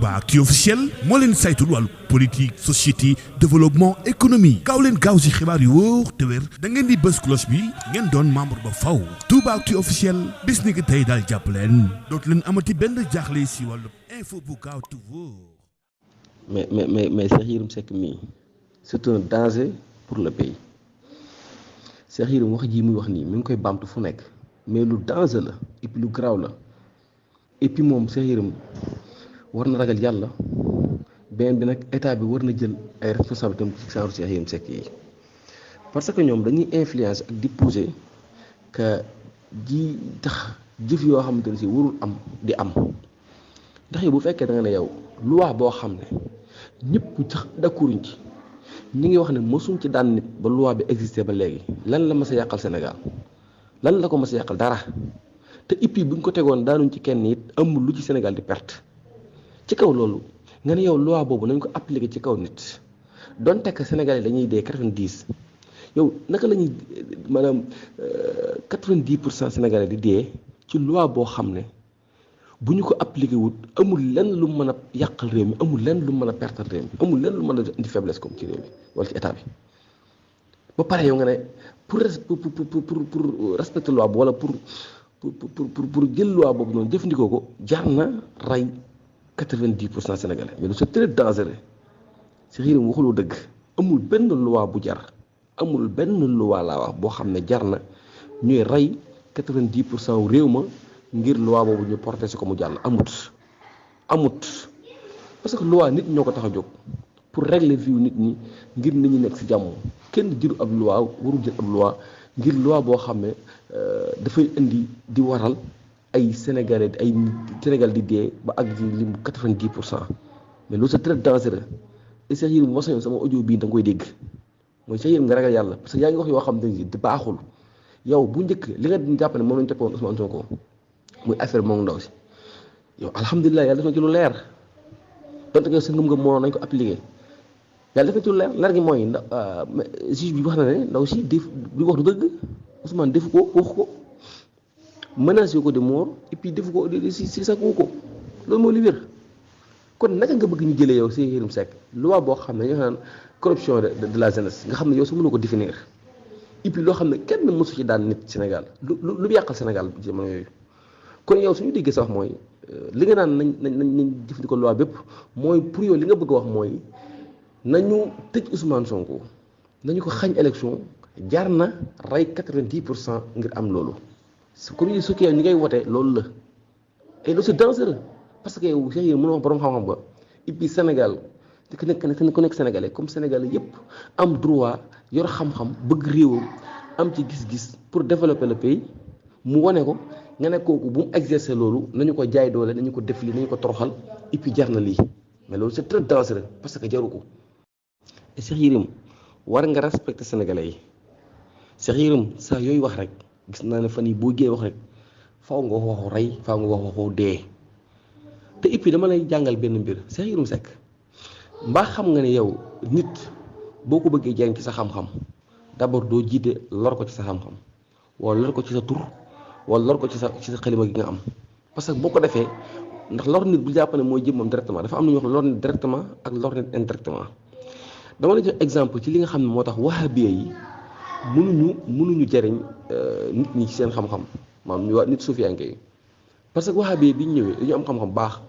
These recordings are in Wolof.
Toubaactu officiel moo leen saytul wàllu politique société développement économie gaaw leen gaaw si xibaar yu wóor te wér da ngeen di bës cloche bi ngeen doon membre ba faw Toubaactu officiel bis ni ki tey daal jàpp leen dootu leen amati benn jaaxle si wàllu info bu gaaw te wóor. mais Cheikh Yérim Seck mii c'est un danger pour le pays Cheikh Yérim wax ji muy wax nii mi ngi koy bamtu fu nekk mais lu danger la et puis lu garaaw la et puis moom Cheikh Yérim war na ragal yàlla beneen bi nag état bi war na jël ay responsabilités ci genre Cheikh Yérim Seck yi parce que ñoom dañuy influence ak di pousser que ji tax jëf yoo xamante ne si warul am di am ndax yow bu fekkee da nga ne yow loi boo xam ne ñëpp sax d'accorduñ ci ñi ngi wax ne mosuñ ci daan nit ba loi bi existé ba léegi lan la mas a yàqal Sénégal lan la ko mas a yàqal dara te ippi buñ ko tegoon daanuñ ci kenn it amul lu ci Sénégal di perte ci kaw loolu nga ne yow loi boobu nañ ko appliqué ci kaw nit donte que Sénégalais dañuy dee 90 yow naka la ñuy maanaam 90% Sénégalais di dee ci loi boo xam ne bu ñu ko appliqué wut amul lenn lu mën a yàqal réew mi amul lenn lu mën a perte réew mi amul lenn lu mën a indi faiblesse comme ci réew mi wala ci état bi ba pare yow nga ne pour respecter loi bi wala pour jël loi boobu noonu jëfandikoo ko jar na rey 90% Sénégalais mais lu c'est très dangereux si xiiram waxuloo dëgg amul benn loi bu jar amul benn loi laa wax boo xam ne jar na ñuy rey 90% wu réew ma ngir loi boobu ñu porté si ko mu jàll amut parce que loi nit ñoo ko tax a jóg pour régler vie nit ñi ngir nit ñi nekk si jàmm kenn jëru ab loi warul jël ab loi ngir loi boo xam ne dafay indi di waral ay Sénégalais ay Sénégal di dee ba ak di lim 90% mais loolu c'est très dangereux et Cheikh Yérim moo sañoon sama audio bii da nga koy dégg mooy Cheikh Yérim nga ragal yàlla parce que yaa ngi wax yoo xam ne di baaxul yow bu njëkk li nga jàpp ne moom lañu toppoon Ousmane Sonko muy affaire moom ndaw si yow alhamdulilah yàlla def na ci lu leer donte que sa ngëm-ngëm moo nañ ko appliqué yàlla def na ci lu leer gi mooy ndax juge bi wax na ne ndaw si def bi wax du dëgg Ousmane defu ko waxu ko menacé ko de mort et puis defu ko si sakku ko loolu moo li wér kon naka nga bëgg ñu jëlee yow Cheikh Yérim Seck loi boo xam ne ñoo xam ne corruption de la jeunesse nga xam ne yow su mënoo ko définir et puis loo xam ne kenn mësu ci daan nit Sénégal lu yàqal Sénégal jamono yooyu kon yow suñu déggee sa wax mooy li nga naan nañ jëfandikoo loi bépp mooy pour yow li nga bëgg a wax mooy nañu tëj Ousmane Sonko nañu ko xañ élection jar na rey 90% ngir am loolu comme su kii ñi ngay wote loolu la et loolu c'est dangereux parce que yow Cheikh Yérim mënoo wax borom xam-xam ba et puis Sénégal ku nekk Sénégalais comme Sénégalais yépp am droit yor xam-xam bëgg réewam am ci gis-gis pour développer le pays mu wane ko nga ne kooku bu mu exercer loolu nañu ko jaay doole nañu ko def lii nañu ko toroxal et puis jar na lii mais loolu c'est très dangereux parce que jaru ko et Cheikh Yérim war nga respecter Sénégalais yi Cheikh Yérim saa yooyu wax rek gis naa ne fan yi boo gee wax rek faaw nga waxu rey faaw nga waxu dee te et puis dama lay jàngal benn mbir Cheikh Yérim Seck mbaa xam nga ne yow nit boo ko bëggee jariñ ci sa xam-xam d'abord doo jiite lor ko ci sa xam-xam wala lor ko ci sa tur wala lor ko ci sa xalima gi nga am parce que boo ko defee ndax lor nit bu jàpp ne mooy jëmmam directement dafa am na ñuy wax lor nit directement ak lor nit indirectement dama la jox exemple ci li nga xam ne moo tax wahabiya yi mënuñu jariñ nit ñi ci seen xam-xam maanaam ñu waa nit suufiyanke yi parce que wahabiya bi ñu ñëwee dañu am xam-xam baax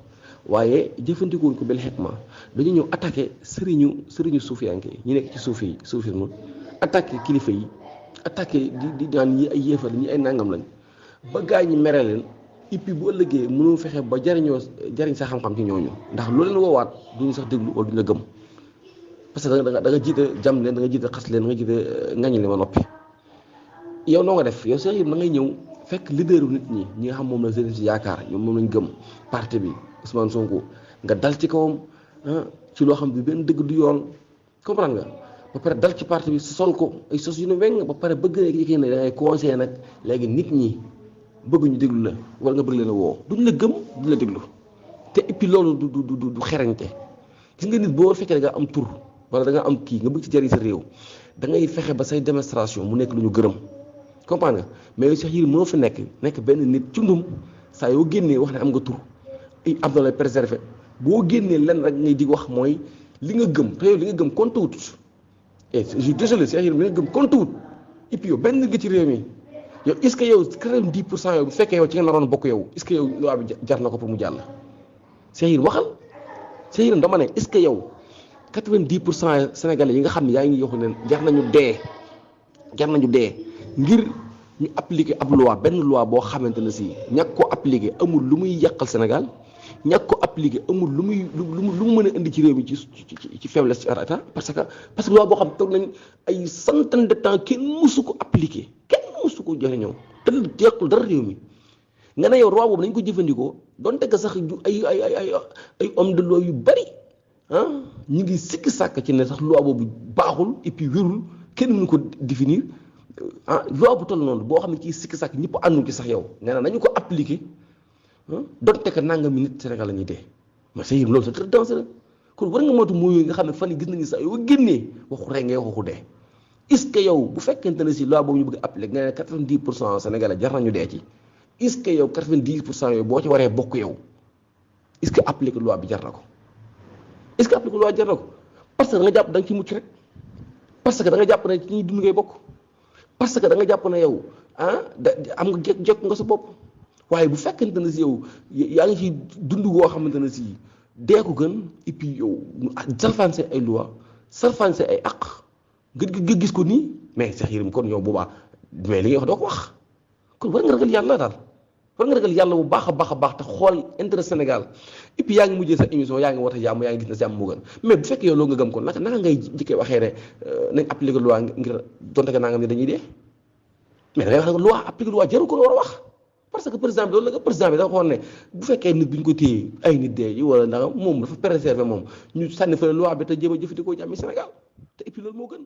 waaye jëfandikoon ko bil hikma dañu ñëw attaqué sëriñu suufiyanke yi ñu nekk ci soufisme attaqué kilifa yi attaqué di daan ñi ay yéefar ñi ay nangam lañ ba gaa ñi mere leen et puis bu ëllëgee mënoo fexe ba jariñ sa xam-xam ci ñooñu ndax loo leen woowaat duñu sax déglu wala duñu la gëm parce que da nga jiite jam leen da nga jiite xas leen da nga jiite ngañ li ma noppi yow noo nga def yow Cheikh Yérim da ngay ñëw fekk leaderu nit ñi nga xam moom la seen si yaakaar ñoom moom lañ gëm parti bi Ousmane Sonko nga dal ci kawam ci loo xam bi benn dëgg du yoon comprendre nga ba pare dal ci parti bi sol ko ay sos yu ne weng ba pare bëgg na ne da ngay conseillé nag léegi nit ñi bëgg ñu déglu la wala nga bëgg leen a woo duñ la gëm duñ la déglu te et puis loolu du xerañte gis nga nit boo fekkee da nga am tur wala da nga am kii nga bëgg ci jariñ sa réew da ngay fexe ba say démonstration mu nekk lu ñu gërëm comprendre nga mais Cheikh Yérim moo fi nekk benn nit cundum saa yoo génnee wax ne am nga tur am na lay préserver boo génnee lenn rek ngay di wax mooy li nga gëm te yow li nga gëm compte wut et je suis désolé Cheikh Yérim li nga gëm compte wut et puis yow benn nga ci réew mi yow est-ce que yow 90% yow bu fekkee yow ci nga naroon bokk yow est-ce que yow loi bi jar na ko pour mu jàll Cheikh Yérim waxal Cheikh Yérim dama ne est-ce que yow 90% sénégalais yi nga xam ne yaa ngi yokku ne jar nañu dee ngir ñu appliquer ab loi benn loi boo xamante ne si ñàkk ko appliquer amul lu muy yàqal Sénégal ñàkk ko appliquer amul lu mu mën a indi ci réew mi ci faiblesse ci état parce que loi boo xam toog nañ ay centaine de temps kenn mësu ko appliquer kenn mësu ko jëriñoo te yàqul dara réew mi nga ne yow loi boobu nañ ko jëfandikoo donte que sax ay homme de loi yu bari ñu ngi sikki sàkk ci ne sax loi boobu baaxul et puis wérul kenn mënu ko définir loi bu toll noonu boo xam ne kii sikki sàkk ñëpp àndu ci sax yow nee na nañu ko appliquer donte que nangami nit Sénégal la ñuy dee mais Cheikh Yérim loolu c'est très dangereux kon war nga moytu mooy yooyu nga xam ne fan yi gis nañu sax yow génnee waxu rek ngay waxu dee est-ce que yow bu fekkente ne si loi boobu ñu bëgg appliquer nga ne 90% Sénégalais jar nañu dee ci est-ce que yow 90% yooyu boo ci waree bokk yow est-ce que appliquer loi bi jar na ko est-ce que appliquer loi jar na ko parce que da nga jàpp da nga ci mucc rek parce que da nga jàpp ne ci ñuy dund ngay bokk parce que da nga jàpp ne yow am nga jekk nga sa bopp waaye bu fekkente ne si yow yaa ngi ci dund goo xamante ne si dee ko gën et puis yow salfaañse ay loi salfaañse ay àq nga gis ko nii mais Cheikh Yérim kon yow boobaa mais li ngay wax doo ko wax kon war nga ragal yàlla daal war nga ragal yàlla bu baax a baax te xool intérêt Sénégal et puis yaa ngi mujjee sa émission yaa ngi woote jàmm yaa ngi gis na jàmm moo gën mais bu fekkee yow loolu nga gëm kon naka ngay jikkee waxee ne nañ appliquer loi ngir donte que nangam ni dañuy dee mais da ngay wax ne loi appliquer loi jarul ko nga war a wax parce que président bi loolu la nga président bi dafa xool ne bu fekkee nit bu ñu ko téye ay nit dee yi wala nangam moom dafa préserver moom ñu sànni fa loi bi te jéem a jëfandikoo jàmmi Sénégal te et puis loolu moo gën